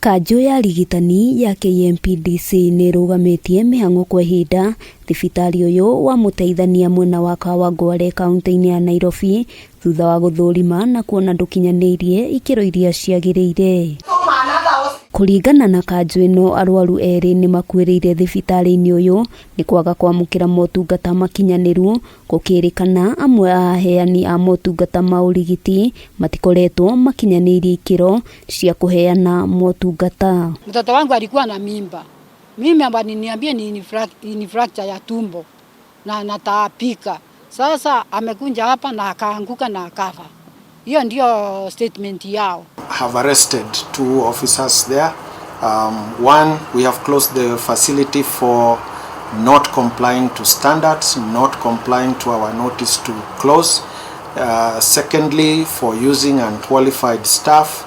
Kanjũ ya rigitani ya KMPDC nĩ ĩrũgamĩtie mĩhang'o kwa ihinda thibitarĩ ũyũ wa mũteithania mwena wa Kawangware kaunti-inĩ ya Nairobi thutha wa gũthũrima na kuona ndũkinyanĩirie ikĩro iria ciagĩrĩire. Kũringana na kanjũ ĩno, arwaru erĩ nĩ makuĩrĩire thibitarĩ-inĩ ũyũ nĩ kwaga kwamũkĩra motungata makinyanĩru. Gũkĩrĩkana amwe a aheani a motungata ma ũrigiti matikoretwo makinyanĩirie ikĩro cia kũheana motungata. Mtoto wangu alikuwa na mimba. Mimi waliniambia ni fracture ya tumbo na anatapika. Sasa amekuja hapa na akaanguka na akafa. Hiyo ndio statement yao. Have arrested two officers there. One, we have closed the facility for not complying to standards, not complying to our notice to close. Secondly, for using unqualified staff,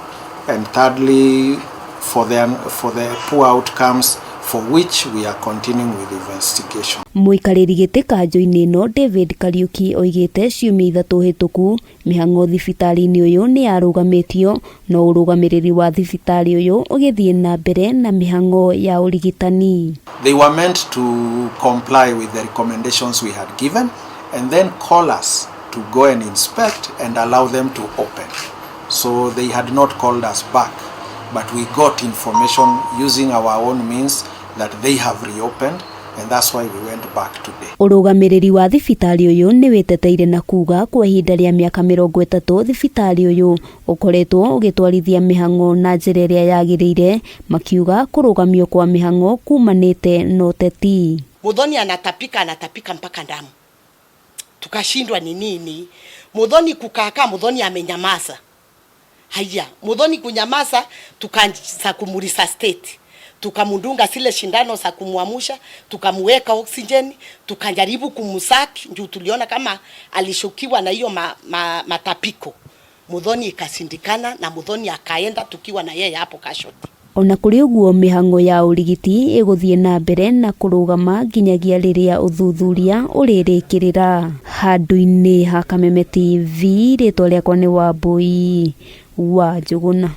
and thirdly, for the poor outcomes, for which we are continuing with the investigation. Mũikarĩri gĩtĩ kanjũ-inĩ ĩno David Kariuki oigĩte ciumia 3 hĩtũku mĩhang'o thibitarĩ-inĩ ũyũ nĩ yarũgamĩtio, no ũrũgamĩrĩri wa thibitarĩ ũyũ ũgĩthiĩ na mbere na mĩhang'o ya ũrigitani. They were meant to comply with the recommendations we had given and then call us to go and inspect and allow them to open. So they had not called us back, but we got information using our own means that they have reopened, and that's why we went back today. Ũrũgamĩrĩri wa thibitarĩ ũyũ nĩ wĩteteire na kuga kwa ihinda rĩa mĩaka 30 thibitarĩ ũyũ ũkoretwo ũgĩtwarithia mĩhang'o na njĩra ĩrĩa yagĩrĩire, makiuga kũrũgamio kwa mĩhang'o kumanĩte na ũteti. Muthoni anatapika, anatapika mpaka damu, tukashindwa ni nini. Muthoni kukaaka, Muthoni amenyamaza. Haya, Muthoni kunyamaza, tukaanza kumresuscitate, tukamdunga zile shindano za kumwamusha, tukamweka oxygen, tukajaribu kumsuck juu tuliona kama alishukiwa na hiyo matapiko. Muthoni ikashindikana na Muthoni akaenda tukiwa na yeye hapo casualty. Ona kũrĩ ũguo, mĩhang'o ya ũrigiti ĩgũthiĩ na mbere na kũrũgama nginyagia rĩrĩa ũthuthuria ũrĩrĩkĩrĩra. Handũ-inĩ ha Kameme TV, rĩtwa rĩakwa nĩ Wambui wa Njũgũna.